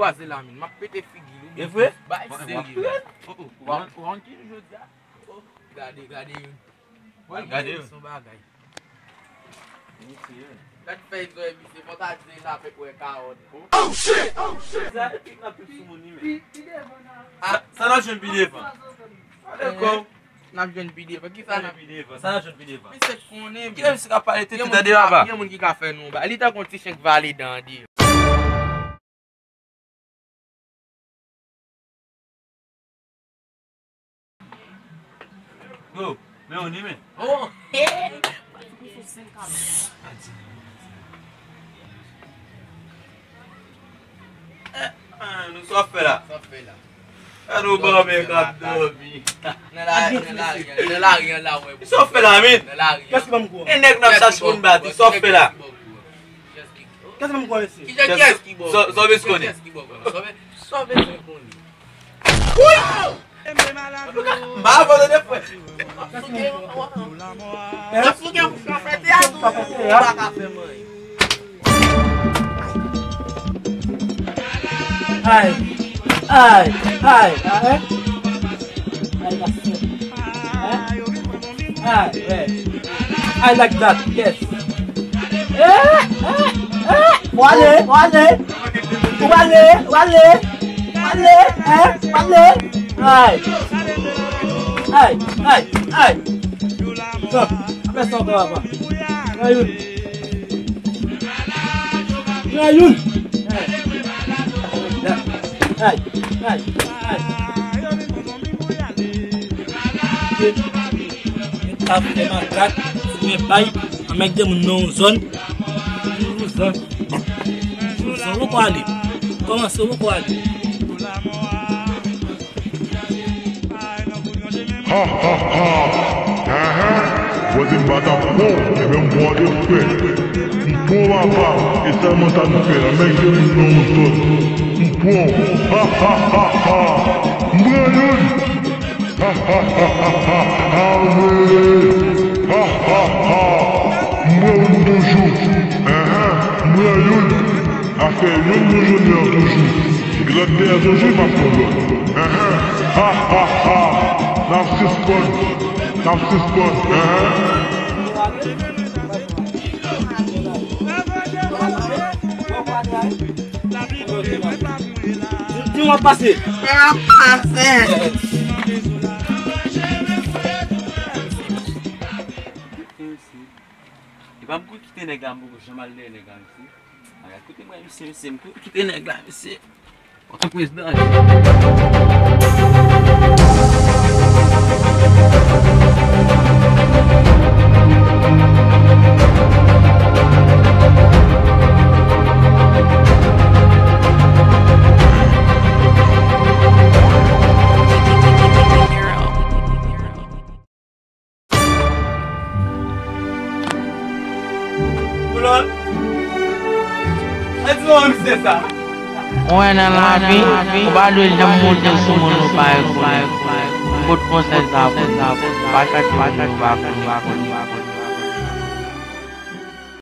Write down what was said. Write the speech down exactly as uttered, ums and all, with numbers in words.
Kwaze la, men, m ap pete figi l, ou byen. E vre? Bay serye la. Oh, oh. Ou rann ki jou jodi a? Oh, gade, gade youn. Gade youn. Son bagay. Gad fèy zòrèy misye, fò ta di l apèk wè kawòt. Oh shit! Oh shit! Sa, epi n ap sou moun li, men. Ah, sa n ap jwenn pi devan. Alè kò. N ap jwenn pi devan. Kisa n ap jwenn pi devan? Sa n ap jwenn pi devan? Misye konnen, men. Ki misye k ap pale tete tande papa? Gen moun ki ka fè nou ba. Li tankou yon ti chen k vale dan an di. Yo, men yon ni men. Oh, hey! Eh, eh, nou sa w ap fè la? Sa w ap fè la? Gade yon banben k ap dòmi. Nan la, nan lari an, nan lari an la, wè. Sa w ap fè la, men? Nan lari an. Kiyès ki ban m kou an? E nèg n ap chache pou n bat, sa w ap fè la? Kiyès ki ban m kou an, mesye? Kiyès ki ban m kou an? Sa w bezwen konnen? Kiyès ki ban m kou an? Sa w bezwen konnen? M pa abandone, frè. M ap souke, m ap souke pou fè teyat ou pa ka fè m anyen. Ay, ay, ay, ay. Ay, ay, ay. I like that, yes. Eh, eh, eh. Ou ale, ou ale. Ou ale, ou ale. Ou ale, eh, ou ale. Ay. Ay, ay, ay. Sa, fè sa ankò, papa. Pran youn. Pran youn. Ay, ay, ay, ay. Yo t ap fè makak, fimen pay, anmède moun nan yon zòn. Yon zòn. Yon zòn, ou poko ale. Kòmanse, ou poko ale. Ha, ha, ha. Enhen. Ou di m pa t ap pran w, ebyen m pran w eksprè. M pran w papa, e sèlman sa n fè, anmède moun nan yon zòn. M pran w. Ha, ha, ha, ha. M pran youn. Ha, ha, ha, ha, ha, ha, wi. Ha, ha, ha. M pran youn toujou. Enhen, m pran youn. Afè youn nou jwenn nan toujou. Epi lòt dèyè toujou, m ap pran lòt. Enhen, ha, ha, ha. N ap sispann. N ap sispann. Enhen. Di w ap pase. M ap pase. E pa m kou kite nèg la, m poko janm al dèyè nèg la, mesye. Ay, koute mwen, mesye, mesye, m kou kite nèg la, mesye. Pòtoprens danje. Ou wè nan lavi, ou pa dwe janm monte sou moun ou pa rekonèt. M pot konsèy sa pou nou. Pa chache moun ou pa konn.